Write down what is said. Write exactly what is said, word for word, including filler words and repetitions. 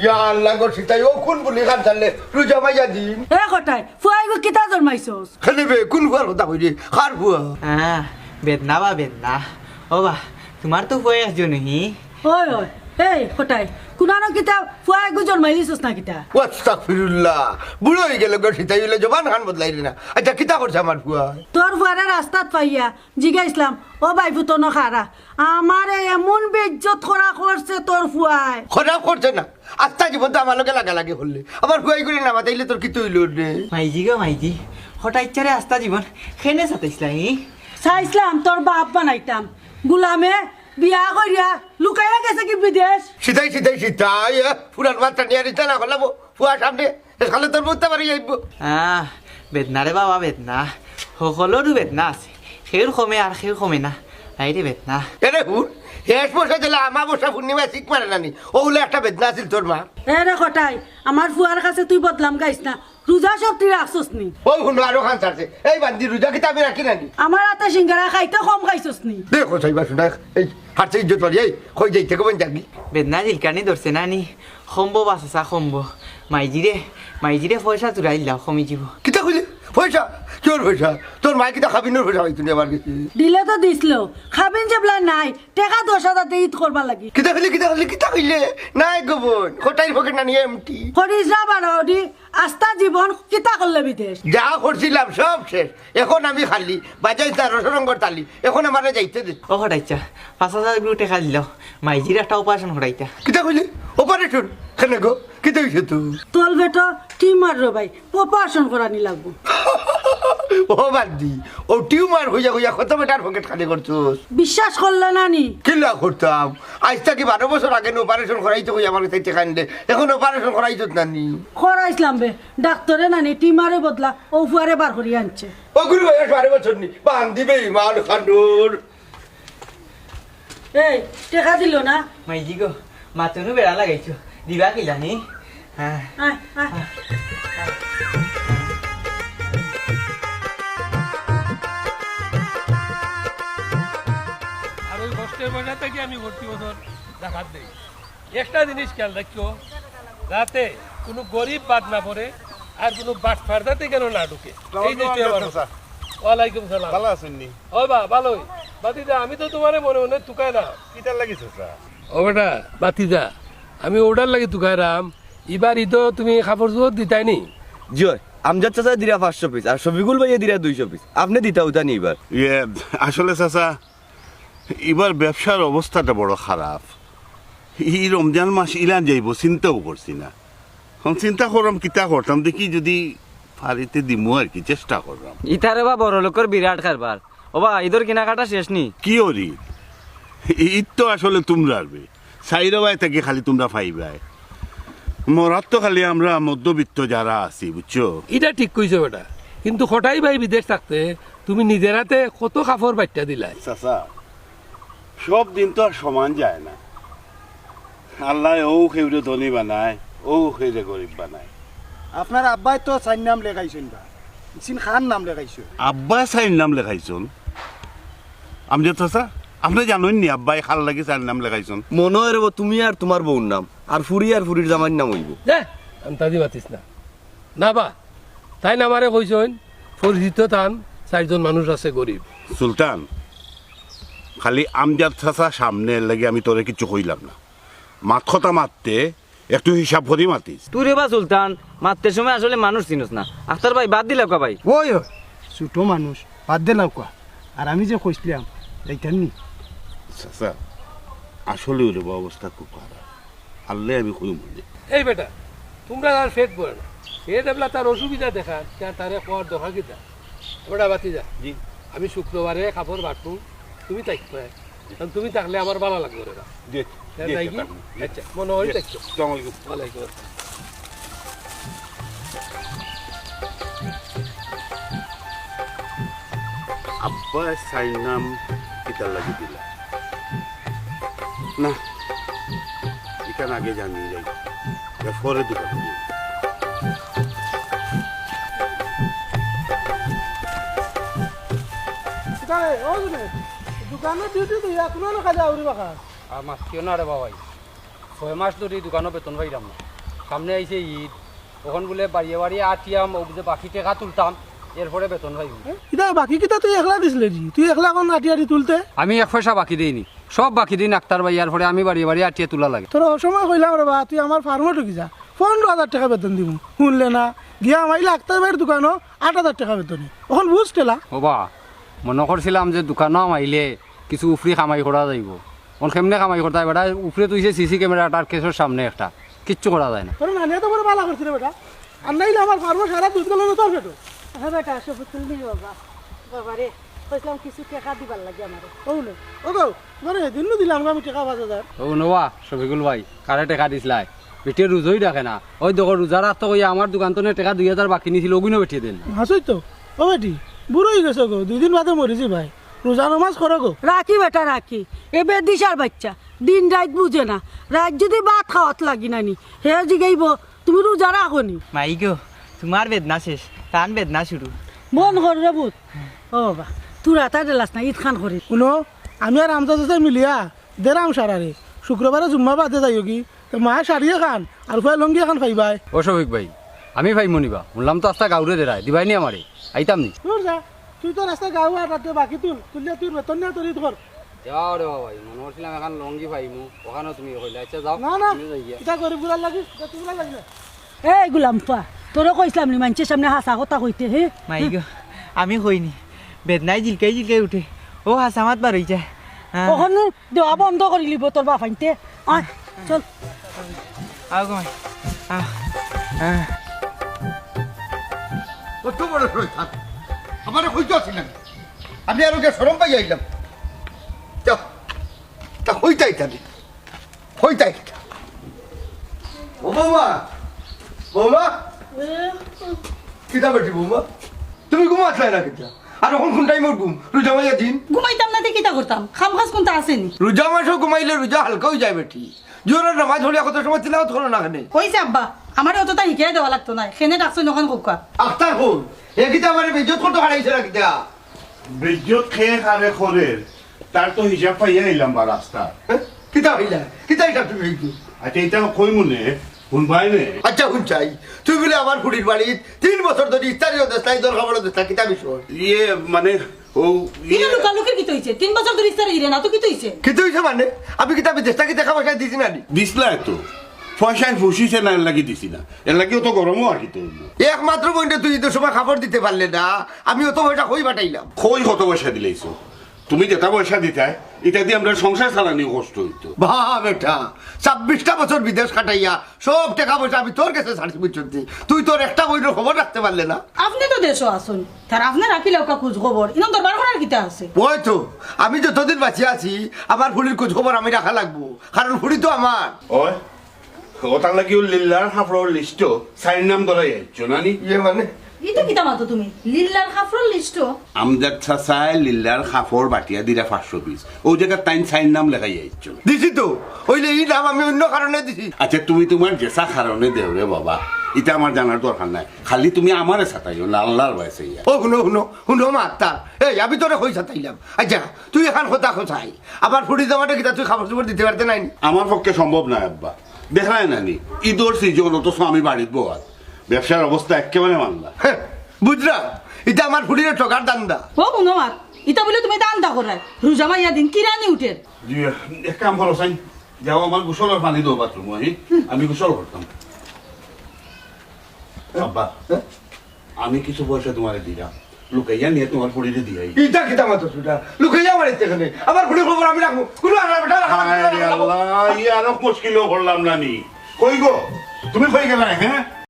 ইয়া আল্লাহ গো, সিতাই ও কুন বুলি খান চাললে, রোজা মাইয়া দিন। এ কটাই, ফুয়া ইগু কিতা জন্মাইছস? খেলে বে, কুন ফুয়ার কথা কইরে? কার ফুয়া? হ্যাঁ, বেদনা বা বেদনা। ও বা, তোমার তো ফুয়া একজন হি। ওই, ওই, এই কটাই, কুনানো কিতা ফুয়া ইগু জন্মাই দিছস না কিতা? আস্তাগফিরুল্লাহ, বুড়া অই গেলে গো, সিতাই অইলে জবান খান বদলাইরে না। আচ্ছা, কিতা করছে আমার ফুয়া? তোর ফুয়ারে রাস্তাত পাইয়া জিগাইছলাম, "ও ভাই ফুতনো খারা, আমারে এমন বেইজ্জত করা করছে তোর ফুয়ায়।" খারাপ করছে না, আস্তা জীবন তো আমার লগে লাগালাগি করলে। আমার ফুয়া ইগুরে না মাতাইলে তোর কিতা অইলো রে? মাইজি গো মাইজি, কটাইচ্চারে আস্তা জীবন কেনে সাতাইছলা হি? চাইছলাম তোর বাপ বানাইতাম, গুলামে বিয়া করিয়া লুকাইয়া গেছে কি বিদেশ? সিতাই, সিতাই, সিতাই, এ, ফুরান মাত্রা নিয়া রিতা না করলাম, ফুয়া সামনে, এ, খালে তোর মুখটা বাড়ি যাইব। আহ, বেদনা রে বাবা, বেদনা। হকলরউ বেদনা আছে। কেউর কমে আর কেউর কমে না। আইরে বেদনা। এরে হুন, শেষ বর্ষে দিলে আমাবস্যা পূর্ণিমায় শিক মারে নানি। ওগুলো একটা বেদনা আছিল তোর মা। এরে কটাই, আমার ফুয়ার কাছে তুই বদনাম গাইস না। রোজা সপ্তি রাখছস নি? ও হুনো, আরো খান ছাড়ছে। এই বান্দি, রোজা কিতা আমি রাখি নানি? আমার আতে সিঙ্গারা খাইতে কম খাইছস নি? দেখো, সাইবা শুনা, এই হারছে ইজ্জত বাড়ি, এই, কই যাইতে কবেন যাবি? বেদনা জিলকানি ধরছে নানি? কমবো বা চাচা, কমবো। মাইজিরে, মাইজিরে পয়সা চুরাইলাও, কমি যিবো। কিতা কইলে? পয়সা? কিওর পয়সা? তোর মায় কিতা খাবিনর পয়সা পাইতো নি আমার গেছে? দিলে তো দিছলো। খাবিন যেবলা নাই, টেকা দশ হাজার দে ইদ করবার লাগি। কিতা কইলে, কিতা কইলে, কিতা কইলে? নাই গো বইন, কটাইর পকেট নানি এমটি। করিস না বাড়াবাড়ি, আস্তা জীবন কিতা করলে বিদেশ? যা করছিলাম সব শেষ, এখন আমি খালি। বাজাইছ না রসরঙ্গর তালি, এখন আমারে যাইতে দে। ও কটাইচ্চা, পাঁচ হাজার গুরু টেকা দিলাও, মাইজির একটা অপারেশন করাইতা। কিতা কইলে? অপারেশন? কেনে গো? কিতা অইছে তো? তল বেটা টিউমার রে ভাই, অপারেশন করানি লাগবো। ও বান্দি, ও টিউমার কইয়া কইয়া কত বেটার পকেট খালি করছস। বিশ্বাস করলে না নি? কিলা করতাম? আইজ থাকি বারো বছর আগে নু অপারেশন করাইতে কইয়া আমার কাছে টেকা আনলে, এখন অপারেশন করাইছত না নি? করাইছলাম বে, ডাক্তরে নানি টিউমারে বদলা ও ফুয়ারে বার করি আনছে। ও গুরু ভাই, বারো বছর নি, বান্দি বেইমান খান্ডুর। এই, টেকা দিল না? মাইজি গো, মাতনু বেড়া লাগাইছো, দিবা কিলা নি? হ্যাঁ। আয়, আয়। আর ওই কষ্টের পয়সা থাকি আমি ভর্তি বছর জাকাত দেই। একটা জিনিস খেয়াল রাখিও, যাতে কোনো গরিব বাদ না পড়ে, আর কোনো বাটপার যাতে কেন না ঢুকে। এই জিনিসটা আমার। ওয়ালাইকুম সালাম। ভালা আছইন নি? ও বা, ভালোই। ভাতিজা, আমি তো তোমারে মনে মনে তুকাইরাম। কিতার লাগি চাচা? ও বেটা, ভাতিজা, আমি অটার লাগি তুকাইরাম। ইবার ইদো তুমি কাপড় চোপড় দিতায় নি? জি অয়, আমজাদ চাচায় দিরা পাঁচশো পিস, আর শফিকুল ভাইয়ে দিরা দুইশো পিস। আপনে দিতা উতা নি ইবার? ইয়ে, আসলে চাচা, ইবার ব্যবসার অবস্থাটা বড় খারাপ। ই রমজান মাস ইলান যাইবো, চিন্তাও করছি না। এখন চিন্তা করলাম কিতা করতাম, দেখি যদি পারি তে দিমু আর কি, চেষ্টা করলাম। ইতারে বা বড় লোকর বিরাট কারবার। ও বা, ইদর কিনাকাটা শেষ নি? কিওর ইদ? ইদ তো আসলে তুমরার বে। চাইরোবায় থাকি খালি তুমরা পাইবায়। মরাত তো খালি আমরা মধ্যবিত্ত যারা আছি, বুঝছো? ইটা ঠিক কইছো বেটা, কিন্তু কটাই ভাই বিদেশ থাকতে তুমি নিজের হাতে কত কাপড় বাইট্টা দিলায়। চাচা, সব দিন তো আর সমান যায় না। আল্লায় অউ কেউরে ধনী বানায়, অউ কেউরে গরিব বানায়। আপনার আব্বায় তো চাইর নাম লেখাইছইন বা, ইসিন খান নাম লেখাইছইন। আব্বায় চাইর নাম লেখাইছইন? আমজাদ চাচা, আপনে জানইন নি আব্বায় খার লাগি চাইর নাম লেখাইছইন? মনো অয় রে বা, তুমি আর তুমার বউর নাম, আর ফুরি আর ফুরির জামাইর নাম অইবো। যা, আন্তাজি মাতিস না। না বা, তাইন আমারে কইছইন, পরিচিত তান চাইরজন মানুষ আছে গরিব। সুলতান, খালি আমজাদ চাচা সামনে, এর লাগি আমি তোরে কিচ্ছু কইলাম না। মাত কথা মাততে একটু হিসাব করি মাতিস। তুই রে বা সুলতান, মাততে সময় আসলে মানুষ চিনস না। আখতার ভাই, বাদ দিলাউক্কা ভাই। ওই, ওই, ছোট মানুষ, বাদ দিলাউক্কা। আর আমি যে কইছলাম, যাইতাম নি? চাচা, আসলে ওরে বা অবস্থা খুব খারাপ। আল্লায় আমি কইমু নে। এই বেটা, তুমরার আর পেট ভরে না। পেট এবলা তার অসুবিধা দেখার, তে তারে কওয়ার দরকার কিতা? বেটা, বাতি যা। জি। আমি শুক্রবারে কাপড় বাটমু, তুমি থাকবায়। কারণ তুমি থাকলে আমার ভালা লাগবো রে বা। জি, তে জি, যাই কি? থাকমু। জি। আচ্ছা, মনো অয় জি। থাকছো। আসসালামু আলাইকুম। ওয়ালাইকুম আসসালাম। আব্বায় চাইর নাম কিতার লাগি দিলা? না, ইখান আগে জানি যাই, এর পরে দোকান। কিতারে, ও জুনে, দোকানো ডিউটি দিয়া কুনানো কাজে আউরি বাকা? আর মাতিও না রে বাবাই, ছয় মাস ধরি দোকানো বেতন পাইরাম না। সামনে আইছে ঈদ, অখন বুলে বাড়িয়ে বাড়িয়ে আটিয়াম, অউ যে বাকি টেকা তুলতাম, এরপরে বেতন পাইমু। ইতা বাকি কিতা তুই একলা দিছলে নি? তুই একলা অখন আটি আটি তুলতে? আমি এক পয়সা বাকি দেইনি, সব বাকি দেইন আক্তার ভাইয়ার, পরে আমি বাড়িয়ে বাড়িয়ে আটিয়া তুলা লাগে। তোরে অউ সময় কইলাম রে বা, তুই আমার ফার্মো ঢুকি যা, পনরো হাজার টেকা বেতন দিমু। হুনলে না, গিয়া হামাইলে আক্তার ভাইর দোকানো আট হাজার টেকা বেতনে। অখন বুঝ ঠেলা। ওবা, মনো করছিলাম যে দোকানো হামাইলে কিছু উফরি কামাই করা যাইবো। অখন কেমনে কামাই করতায় বেটা? উফরে তুইছে সিসি ক্যামেরা, তার কেসর সামনে একটা, কিচ্ছু করা যায় না। তোর নানিয়ে তো বড় বালা করছে রে বেটা, আর নাইলে আমার ফার্মো সারা দুধ গেল না তোর পেটো। হ্যাঁ বেটা, সব তুলবি বাবা। বাবা রে, কইছিলাম কিছু টেকা দিবার লাগে আমারে। ও নে, ও গো, তোমারে হেদিন নু দিলাম গো আমি টেকা পাঁচ হাজার। ও নোয়া, শফিকুল ভাই, কারে টেকা দিছলায়? বেটিয়ে রোজাই রাখে না। ওই দেখো, রোজা রাখতো কইয়া আমার দোকান তনে টেকা দুই হাজার বাকি নিছিল, ওগুইনও বেটিয়ে দেন না। হাসুই তো, ও বেটি, বুড়ো অই গেছো গো, দুই দিন বাদে মরি যাইবায়। রোজা নমাজ করো গো। রাখি বেটা রাখি, এ বেদিশার বাইচ্চা, দিন রাইত বুঝে না। রাইত যুদি ভাত খাওয়াত লাগি না নি, হে জিগাইবো, তুমি রোজা রাখো নি? মাই গো, তুমার বেদনা শেষ, তান বেদনা শুরু। বন্ধ কর রে পুত। ও বাবা, তুরা তা দিলাস না, ঈদ খান করি। হুনো, আমি আর আমজা চাচায় মিলিয়া দেরাম সারারে। শুক্রবারে জুম্মা বাদে যাইওগি। তে মায়ে শাড়ি এখান আর ফুয়ায় লুঙ্গি এখান পাইবায়। ও শফিক ভাই, আমি পাইমু নি বা? হুনলাম তো আস্তা গাউরে দেরায়, দিবায় নি আমারে? আইতাম নি। দূর যা, তুই তো রাস্তা গাউ আর রাতে বাকি তুল, তুললে তুই বেতন নিয়া তোর ঈদ কর। যাও রে বাবা, মনো করছিলাম এখান লুঙ্গি পাইমু, অখানও তুমি কইলে। আচ্ছা যাও, না, না, আমি যাই গিয়া। ইটা গরিব গুলার লাগি, ইটা তুমরার লাগি না। এই গুলাম ফুয়া, তোরে কইছলাম নি মাইনষের সামনে হাছা কথা কইতে, হে? মাই গো, আমি কইনি, বেদনায় জিলকাই জিলকাই উঠে, ও হাছা মাত বার অই যায়। হ্যাঁ। অখন দেওয়া বন্ধ করিলিবো তোর বাফাইন্তে। আয়, চল। আও গো মাই, আও। হ্যাঁ। কত বড় শয়তান। আমারে কইতে আছিল না। আমি আরো গিয়া শরম পাই আইলাম। যা, তা কইতাই তাহলে। কইতাই। ও বৌমা, বৌমা। কিতা বেটি বৌমা? তুমি ঘুমাতলায় না কিতা? আর অখন কুন টাইমর ঘুম? রোজা মাইয়া দিন। ঘুমাইতাম না তে কিতা করতাম? কাম কাজ কুনতা আছে নি? রোজা মাসো ঘুমাইলে রোজা হালকা অই যায় বেটি। জোহরর নামাজ পড়িয়া কত সময় তিলাওয়াত করো না কেনে? অইছে আব্বা, আমারে অততা হিকাইয়া দেওয়া লাগতো নায়। কেনে ডাকছইন অখন কউক্কা। আক্তার কই? হে কিতা আমারে বেইজ্জত করতো খাড়াইছে না কিতা? বেইজ্জত কে কারে করের, তার তো হিসাব পাইয়া আইলাম বা রাস্তা। হ্যাঁ? কিতা অইলা? কিতা হিসাব তুমি অইছো? আচ্ছা, ইতা কইমু নে, হুনবায় নে। আচ্ছা, হুনছাই, তুই বুলে আমার ফুড়ির বাড়িত তিন বছর ধরি ইফতারিও দেস না, ইদর খাবারও দেস না, কিতা বিষয়? ইয়ে, মানে, ও, ইয়ে। ইনো লুকালুকির কিতা অইছে? তিন বছর ধরি ইফতারি দিরে না তো কিতা অইছে? কিতা অইছে মানে? আমি কিতা বিদেশ থাকি টেকা পয়সা দিছি না নি? দিছলায় তো। পয়সায় ফুষিছে না, এর লাগি দিছি না। এর লাগিও তো গরমও আর কিতা অইলো। একমাত্র বইনরে তুই ইদর সময় খাবার দিতে পারলে না, আমি অত পয়সা কই পাঠাইলাম? কই কত পয়সা দিলাইছো? তুমি যেতা পয়সা দিতায়, ইতা দি আমরার সংসার চালানিও কষ্ট অইতো। বাহ বেটা, ছাব্বিশটা বছর বিদেশ কাটাইয়া সব টেকা পয়সা আমি তোর গেছে ছাড়ছি, বুঝছস নি? তুই তোর একটা বইনর খবর রাখতে পারলে না। আপনে তো দেশো আছইন, তার আপনে রাখিলাউক্কা খুজ খবর, ইনো দরবার করার কিতা আছে? অয় তো, আমি যতদিন বাঁচিয়া আছি, আমার ফুড়ির খুজ খবর আমি রাখা লাগবো, কারণ ফুড়ি তো আমার। অয়, অতার লাগিও লিল্লার কাপড়র লিস্টো চাইর নাম ধরাই আইছো না নি? ইয়ে মানে? ইতা কিতা মাতো তুমি? লিল্লার কাপড়র লিস্টো? আমজাদ চাচায় লিল্লার কাপড় বাটিয়া দিরা পাঁচশো পিস। অউ জাগাত তাইন চাইর নাম লেখাই আইছো। দিছি তো, অইলে ই নাম আমি অইন্য কারণে দিছি। আচ্ছা, তুমি তুমার যেছা কারণে দেও রে বাবা, ইতা আমার জানার দরকার নাই। খালি তুমি আমারে সাতাইও না, আল্লার ভয় চাইয়া। ও হুনো, হুনো, হুনো মাতটা। এই, আমি তোরে কই সাতাইলাম? আচ্ছা, তুই এখান কথা কছাই। আমার ফুড়ি জামাইরে কিতা তুই কাপড় চোপড় দিতে পারতে নায় নি? আমার পক্ষে সম্ভব নায় আব্বা। দেখরায় না নি, ইদর সিজন, অথচ আমি বাড়িত বওয়াত। ব্যবসার অবস্থা একেবারে মান্দা। হে, বুঝরা? ইতা আমার ফুড়িরে ঠগার ধান্দা। ও হুনো মাত, ইতা বুলে তুমি ধান্দা করায়। রোজা মাইয়া দিন কিরানি উঠের। জি, এক কাম করো চাইন, যাও আমার গোসলর পানি দেও বাথরুমো, হি? আমি গোসল করতাম। আব্বা, হ্যাঁ? আমি কিছু পয়সা তুমারে দিরাম, লুকাইয়া নিয়া তুমার ফুড়িরে দিয়াই। ইতা কিতা মাতো সুটা? লুকাইয়া আমার ইতে কেনে? আমার ফুড়ির খবর আমি রাখমু। কুনু আড়া বেটা রাখা লাগতো না। হায় রে আল্লাহ, ই আরো মুশকিলো পড়লাম না নি। কই গো? তুমি কই গেলায়, হ্যাঁ?